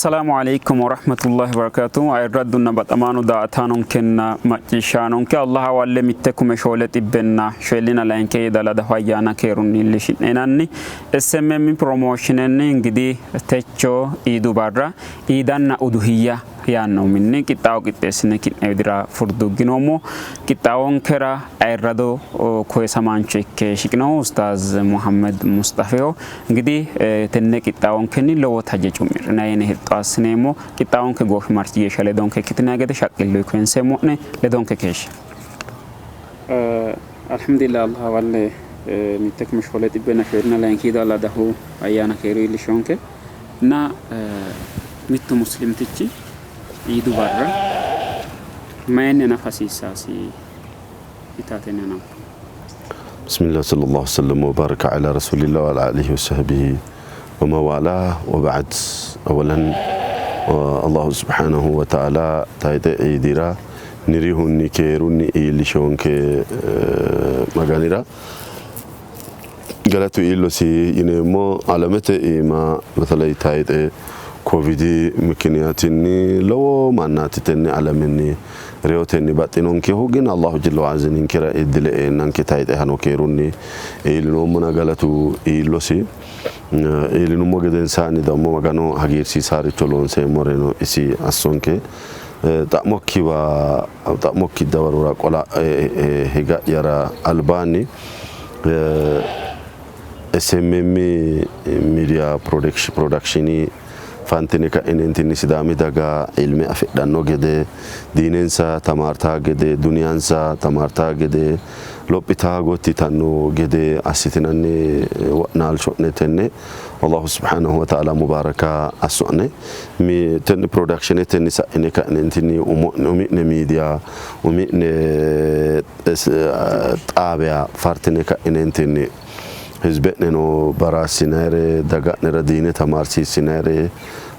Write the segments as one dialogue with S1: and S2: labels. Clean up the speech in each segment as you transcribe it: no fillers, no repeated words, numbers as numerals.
S1: Assalaamu aleykum warahmatullahi wabarakatuh. Ayirraddunna baxamaano daa''ataanonkenna macciishshaanonke Allah hawalle mitte kume shoole xibbenna shoyillina layinki Eid al Adahu ayyaana keerunni iillishi'nenanni SMM Promotionenni ingidihi techo Iidu barra Iidanna Uduhiyya yaanno uminni qixxaawo qixxeessine ki'ne widira furdugginoommo. Qixxaawonkera ayirrado koyisamaancho ikke shiqinohu Ustaaz Muhammed Musxafeho. Ingidihi tenne qixxaawonkenni lowo taje cu'mi'rinanni yine hexxo assineemmo. Qixxaawonke goofimarchi geeshsha ledonke ikkitinanni gede shaqqilluyi koyinseemmo'ne. Ledonke keeshshe. Alhamdulillah Allah hawalle mitte kume shoole xibbenna shoolina layinki Iid al Adahu ayyaana keeru iillishonke. Na mittu muslimtichi Iidu barra mayinni hanafa hasiissaasi yitaatenni hananfo.
S2: Bismillah sallallahu wasallam wa baraka ala rasulillah wa ala alihi wa sahbihi wa mawala wa ba'd. Awalan Allahu subhanahu wa ta'ala tayxe Iidira nirihunni keerunni iillishonke Maganira galatu iillosi yineemmo. Alamete iima beteley tayxe kovidi mikiniyaatinni lowo mannaati tenne alamenni reyotenni baxxinonkehu, gin Allahu jella wa azza ninkera iddile eennanke tayxehano keerunni iillinoommona galatu iillosi. Iillinummo gedensaanni dammo Magano hagiirsiisaaricho loonseemmoreno isi assonke. Xa'mokkiwa xa'mokki dawarora qola higa'yara albaanni SMM Media Production fantine ka'inentinni Sidaami daga ilme afidhanno gede, diinensa tamaartaa gede, duniyansa tamaartaa gede, lophitaa gotti yitanno gede assitinanni wo'naalsho'ne tenne Allahu subhanahu wa ta'ala mubaaraka asso'ne. Tenne productionetenni sa'ine ka'inentinni umi'ne miidiya, umi'ne xaabiya fartine ka'inentinni hizbe'neno baraassinayre, daga'nera diine tamaarsiissinayre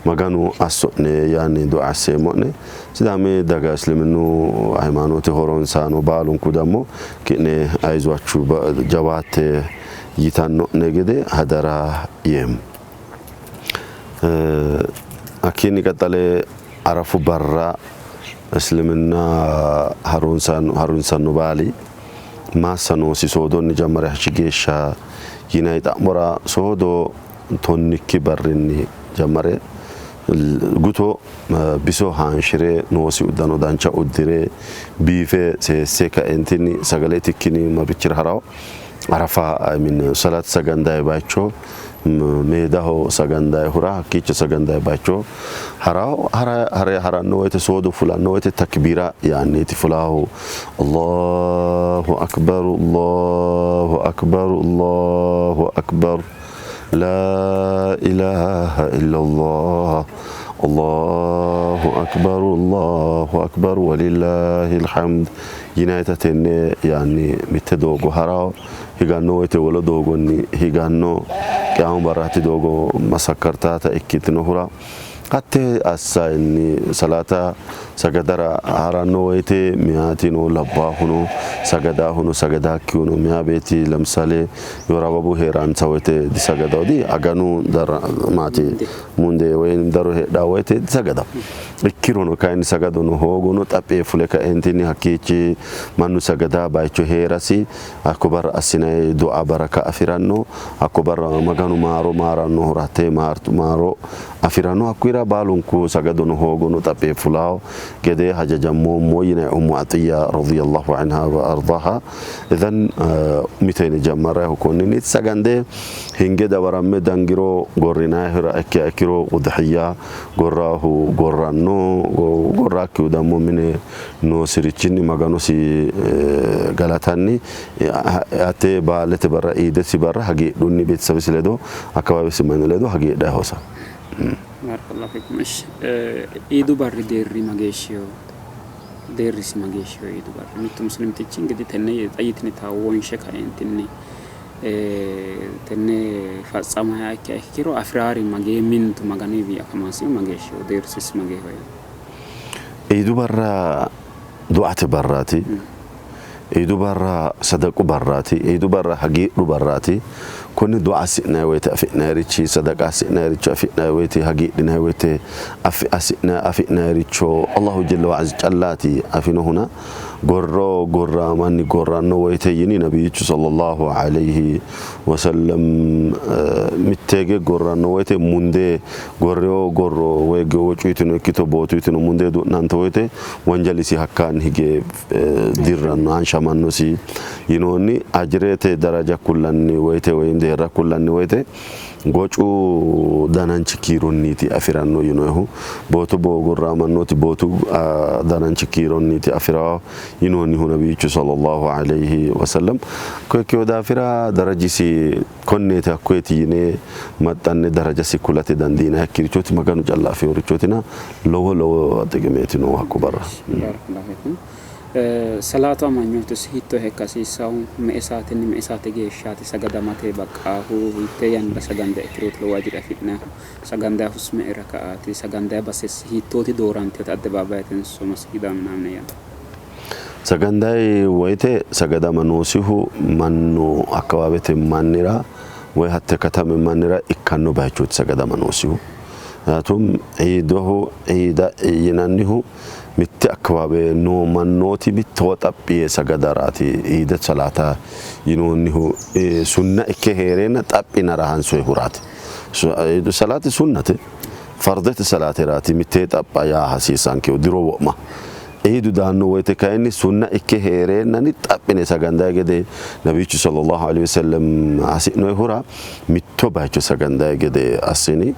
S2: Maganu asso'ne yaanni du'a asseemmo'ne. Sidaami daga isliminnu hayimaanoote horonsaano baalunku dammo ki'ne ayizuwachu jawaatte yitanno'ne gede hadara yeemmo. Hakkiinni qaxxale Arafu barra isliminna harunsanno baali maassa noosi soodonni jammare hashshi geeshsha yinanni xa'mora soodo tonnikki barrinni jammare guto biso haanshire noosi uddano dancha uddire biife seesse kaentinni sagale itikkinni marichira harawo Arafa I mean salat sagandayi bayicho meedaho sagandayihura hakkiicho sagandayi bayicho harawo hare haranno woyte soodo fulanno woyte takbiira yaanniiti fulaahu Allahu akbar Allahu akbar Allahu akbar laa ilaaha illallah Allahu akbar Allahu akbar walillahil hamd yinayita tenne yaanni mitte doogo ha'ranno, higanno woyte wole doogonni higanno. Qiyaamu barra hatti doogo masakkartaata ikkitinohura hatte assanni salaata sagadara ha'ranno woyte meyaatino labbaahuno sagadaahuno sagadaakkihuno meyaa beetti lemissale yor ababu hee'ransa woyte disagadawo di aganu maati mundee woy daro heedhanno woyte disagadawo. Ikkirono kayinni sagadono hoogono xaphi yee fule kaeentinni hakkiichi mannu sagada bayicho hee'rasi hakko barra assinanni du'a baraka afi'ranno. Hakko barra Maganu maaro maarannohura hattee maaro afi'ranno. Hakkuyira baalunku sagadono hoogono xaphi yee fulawo gede hajajammoommo yinanni Ummu Axiyya radiyallahu anha wa ardaaha. Idhan mite yine jammarrayihu konninniiti. Sagande hinge dawaramme dangiro gorrinayihura ikkiha ikkiro udhiyya Gorraahu gorranno, gorraakkihu dammo mine noosirichinni Maganosi galatanni hatte baalete barra Iidesi barra hagiidhunni beetesabesi ledo akkawaawesi manni ledo hagiidhanni hosanno.
S1: Baarakallahu fiikum. Ishi Iidu barri deerri mageeshshiho? Deerrisi mageeshshiho Iidu barri? Mittu muslimtichi ingidihi tenne xa yitinita wonshe kaeentinni Tenne fatsamaha ikkiha ikkiro afi'raari magee mintu Maganuwiinni afamasi mageeshshiho? Deerrisi mageeho?
S2: Iidu barra duate barraati. Iidu barra sadaqu barraati. Iidu barra hagiidhu barraati. Konne du'a assi'nanni woyte afi'nannirichi, sadaqa assi'nanniricho afi'nanni woyte, hagiidhinanni woyte afi'nanniricho Allahu jalla wa azza callaati afinohuna gorro gorramanni gorranno woyte yini nabiyyichu sallallahu alayhi wasallam mitteege gorranno woyte mundee gorrewo gorro woy wocuyitino ikkito bootuyitino mundee du'nanto woyte wanjalisi hakkaanni hige dirranno hanshamannosi yinoonni. Ajirete daraja kullanni woyte woyim deerra kullanni woyte gocu dananchi kiironniiti afi'ranno yinoehu, bootu gorramannoti bootu dananchi kiironniiti afi'rawo yinoonnihu nabiyyichu sallallahu alayhi wasallam. Koikkiyo daafira darajisi konneeti hakkoyeti yine maxxanne darajasi kulate dandiinannikkirichooti, Maganu calla afeeworichootina lowo lowo xiqimeeti noo hakko barra.
S1: Salaatu amanyootis hiittoo hekka hasiissahu me''e saatenni me''e saate geeshshaati sagadamate baqqaahu, hiittee yannara saganda ikkirooti lowo ajire afi'nannihu, sagandayihus me''e raka'aati, sagandayi bases hiittooti dooranteyote addebaabayetenso masgiidaho minamine yanna?
S2: Sagandayi woyte sagadama noosihu mannu akkawaawete mannira woy hatte katami mannira ikkanno bayichooti sagadama noosihu. ምክንያቱም ciidaho ciida yinannihu mitte akkawaawe noo mannooti mittowa xaphi yee sagadaraati ciida salaata yinoonnihu, sunna ikke hee'reenna xaphinara hansoyihuraati. Ciidu salaati sunnate, fardete salaateraati mittee xapha yaa hasiissankehu diro wo'ma. Ciidu daanno woyte kayinni sunna ikke hee'reennani xaphine sagandayi gede nabiyyichu sallallahu alayhi wasallam hasi'noyihura mitto bayicho sagandayi gede assini.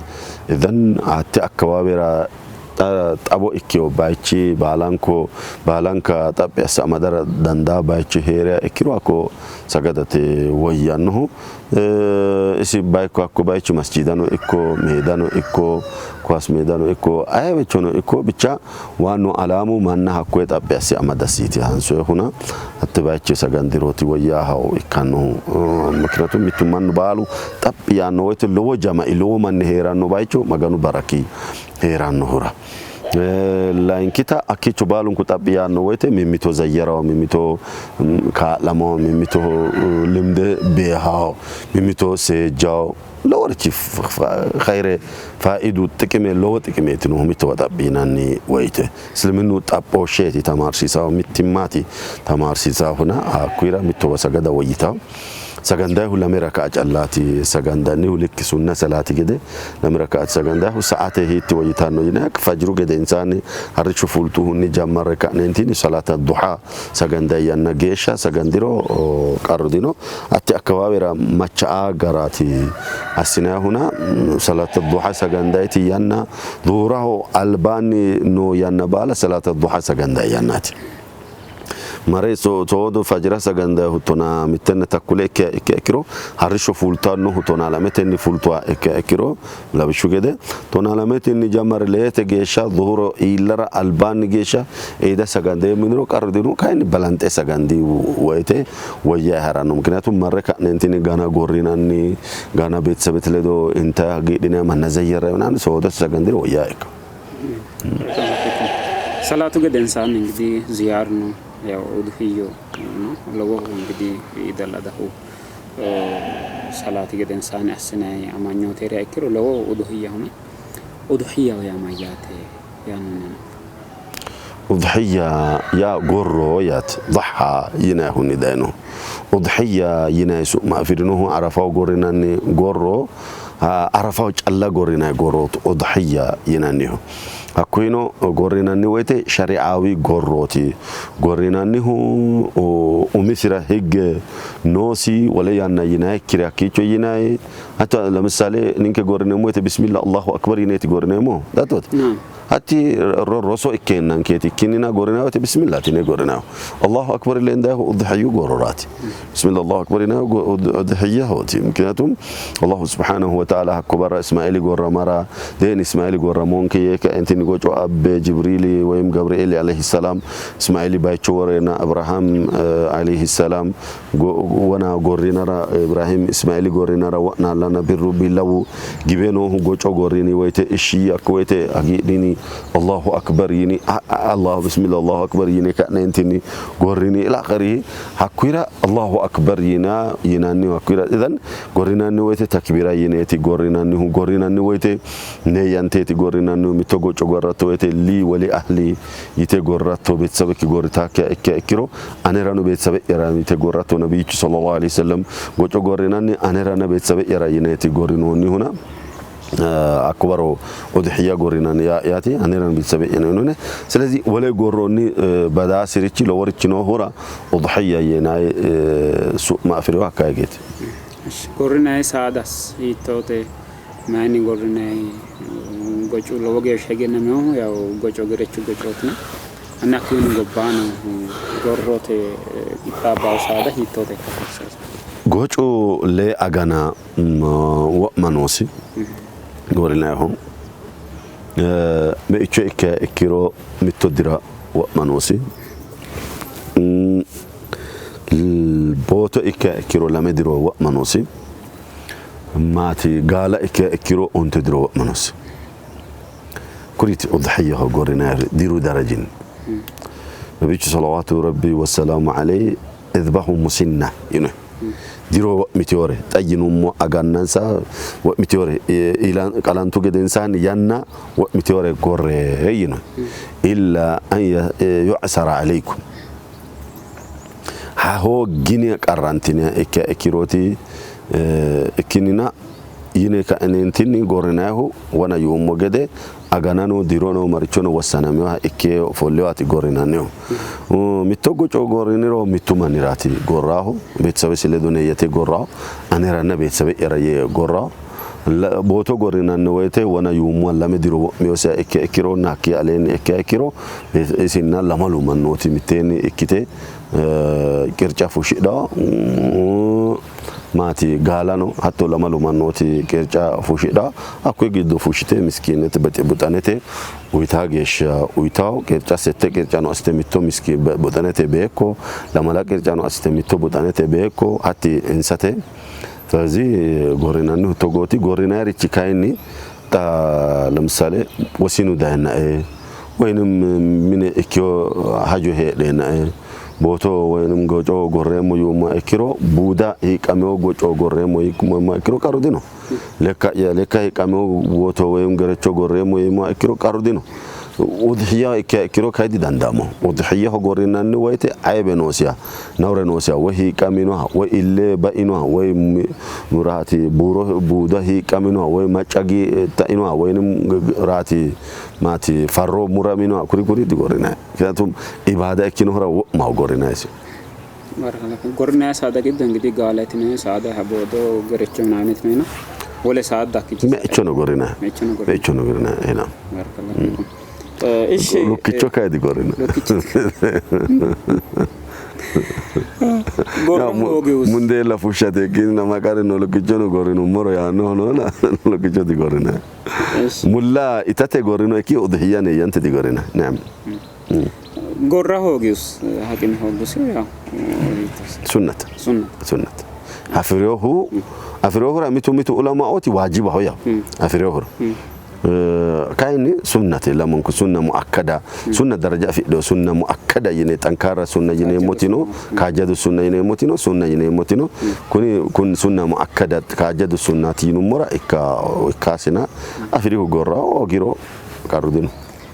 S2: Idan hatte akkawaawera xawo ikkewo bayichi baalanko baalanka xaphi asse amadara dandaa bayichi hee'riha ikkiro hakko sagadate woyyannohu. Isi bayikko hakko bayichi masjiidano ikko meedano ikko kuwaas meedano ikko ayewichono ikko bicha waannu alaamu manna hakkoye xaphi asse amadasiiti hansoyihuna hatte bayicho sagandirooti woyyaaho ikkannohu. ምክንያቱም mittu mannu baalu xaphi yaanno woyte lowo jama'i lowo manni hee'ranno bayicho Maganu baraki hee'rannohura. Layinkita hakkiicho baalunku xaphi yaanno woyte mimmito zayyarawo, mimmito kaa'lamawo, mimmito limde beehawo, mimmito seejjawo, loworichi khayre faa'idu xiqime lowo xiqimeeti noohu mittowa xaphi yinanni woyte. Isliminnu xaphooshsheeti tamaarsiisawo, mittimmaati tamaarsiisaahuna hakkuyira mittowa sagada woyyitawo. Sagandayihu lame raka'a callaati sagandannihu, likki sunna salaati gede lame raka'aati sagandayihu. Sa'ate hiitti woyyitanno yine fajru gedensaanni harricho fultuhunni jammarre ka'neentini salata duha sagandayi yanna geeshsha sagandiro qarru dino. Hatte akkawaawera macha'a garaati assinayihuna salata duha sagandayiti yanna duhuraho albaanni noo yanna baala salata duha sagandayi yannaati. Mare soodo fajira sagandayihu 11:30 ikkiha ikkiro, harrisho fultannohu 11:00nni fultuha ikkiha ikkiro, lawishshu gede 12:00nni jammare 3 geeshsha duhuro iillara albaanni geeshsha eeda sagandeemmo yiniro qarru dino. Kayinni balanxe sagandi woyte woyyayi haranno. ምክንያቱም marre ka'neentini gana gorrinanni gana ቤተሰብት ledo intayi hagiidhinayi manna zayyarrayi ምናምን soodo sagandiro woyyaa ikka.
S1: ሰላቱ gedensaanni እንግዲህ ዚያር ነው፣ ያው ኡድህዮ ነው። lowohu እንግዲህ ኢድ አል አድሃ salaati gedensaanni assinanni amanyooti heeriha ikkiro lowo uduhiyyaho. Uduhiyyaho yaa mayyaate yaanno?
S2: Udhiyya yaa gorro yaate, dhaha yinayihunni dayinohu. Udhiyya yinayi su'ma afirinohu Arafaho gorrinanni gorro, Arafaho calla gorrinayi gorrooti udhiyya yinannihu. Hakkuyino gorrinanni woyte shari'aawi gorrooti gorrinannihu, umisira higge noosi, wole yanna yinayikkiri hakkiicho yinayi. Hatto ለምሳሌ ninke gorrineemmo woyte bismillah Allahu akbar yineeti gorrineemmohu dattooti. Hatti roso ikkeenankeeti ikkinnina gorrinayi woyte bismillaati yine gorrinayihu. Allahu akbar lendayihu udhiyyu gorroraati. Bismillah Allahu akbar yinayihu udhiyyahooti. ምክንያቱም Allahu subhanahu wa ta'ala hakko barra Ismaili gorramara deen Ismaili gorramoonke yee kaentini ka'neentinni goco abbe Jibriili ወይም ገብርኤል ዓለይሂ ሰላም እስማኤሊ ባይቾ ወሬና አብርሃም ዓለይሂ ሰላም ወና ጎሪነራ ኢብራሂም እስማኤሊ ጎሪነራ ወ'ናላና birru billawu gibe noohu goco gorrini woyte ishshi hakko woyte hagiidhini Allahu akbar yini Allahu bismillah Allahu akbar yine ka'neentinni gorrini ila akhirihi hakkuyira Allahu akbar yina yinannihu hakkuyira idan gorrinanni woyte takbiira yineeti gorrinannihu gorrinanni woyte neeyyanteeti gorrinannihu mitto goco gorratto woyte li woli ahli yite gorratto ቤተሰብኪ gorritaakkiha ikkiha ikkiro anerano ቤተሰbe'yara yite gorratto nabiyyichu sallallahu alaihi wasallam goco gorrinanni anerana ቤተሰbe'yara yineeti gorrinoonnihuna hakko baro udhiya gorrinanni yaati anerana ቤተሰbe'yara yinoonni ስለዚህ wole gorroonni badaasirichi loworichi noohura udhiya yinayi su'ma afi'rinohu hakka higeeti.
S1: Gorrinayi saadas hiittoote? Mayinni gorrinayi? Gocu lowo geeshsha egennaminohu yaw goco gerechu gocootina hanni hakkiinni gobbaano gorrote qixxaabbawo saada hiittoote?
S2: Gocu lee agana wo'ma noosi gorrinayihu. Meicho ikkiha ikkiro mitto dira wo'ma noosi. Booto ikkiha ikkiro lame diro wo'ma noosi. Maati gaala ikkiha ikkiro onte diro wo'ma noosi. Kuriiti udhiyaho gorrinayiri diru darajinni. Nabiyyichu salawaatu rabbi wasalaamu alayhi idbahu musinna yino. Diro wo'mitewore xa yinummo agannansa wo'mitewore qalantu gedensaanni yanna wo'mitewore gorre yino. Illa an yu'sara alaykum. Hooggine qarrantiniha ikkiha ikkirooti ikkinnina yine ka'neentinni gorrinayihu wona yuummo gede aganano dirono marichono wossanaminoha ikke ofollewaati gorrinannihu. Mitto goco gorriniro mittu manniraati gorraahu ቤተሰብesi ledo neeyyate gorraahu aneranna ቤተሰbe'yara yee gorraahu. Booto gorrinanni woyte wona yuummo lame diro wo'mewosiha ikkiha ikkironna hakkii aleenni ikkiha ikkiro isinna lamalu mannooti mitteenni ikkite qirca fushshidhawo. Maati gaalano hatto lamalu mannooti qirca fushshidhawo. Hakkuyi giddo fushshite miskiinete buxanete uyitaa geeshsha uyitawo. Qirca sette qircano assite mitto buxanete beekko, lamala qircano assite mitto buxanete beekko, hatti insate. ስለዚህ gorrinannihu togooti. Gorrinayirichi kayinni xa ለምሳሌ wosinu dayinnae ወይንም mine ikkewo hajo heedheennae booto ወይንም goco gorreemmo yuummoha ikkiro buuda hiiqqamewo goco gorreemmo yuummoha ikkiro qarru dino. Lekka hiiqqamewo booto ወይም gerecho gorreemmo yuummoha ikkiro qarru dino. Udhiya ikkiha ikkiro kayi didandaamo. Udhiyaho gorrinanni woyte aybe noosiha nawre noosiha woy hiiqqaminoha woy ille bainoha woy raati buuro buuda hiiqqaminoha woy macca ta'inoha ወይንም raati maati farro muraminoha kuri kuri digorrinayi. ምክንያቱም ibaada ikkinohura wo'maho gorrinayisi.
S1: Gorrinayi saada giddo እንግዲህ gaala yitinoyi saada boodo gerecho ምናምን yitinoyi no. Wole saada hakkiicho
S2: Meichono gorrinayi. Meichono gorrinayi. Ena.
S1: እሺ
S2: Lukkicho kayi digorrinayi.
S1: Gorru hoogiwus
S2: Mundeella fushshate ikkinnina maqarino lukkichono gorrinummoro yaannoho noona lukkicho digorrinayi. Mulla itate gorrino ikki udhiya neeyyante digorrinayi. Naam.
S1: Gorra hoogiwus haqime hooggusi yaw
S2: Sunnat.
S1: Sunnat.
S2: Sunnat. Afi'rinohu afi'rinohura mitu mitu ulamaooti waajibaho yaw afi'rinohura. Kayinni sunnate lamunku sunna muakkada sunna daraja afidhino sunna muakkada yine xankaarra sunna yineemmoti no kaajjado sunna yineemmoti no sunna yineemmoti no kuni kun sunna muakkada kaajjado sunnaati yinummora ikka ikkasina afirihu gorra hoogiro qarru dino.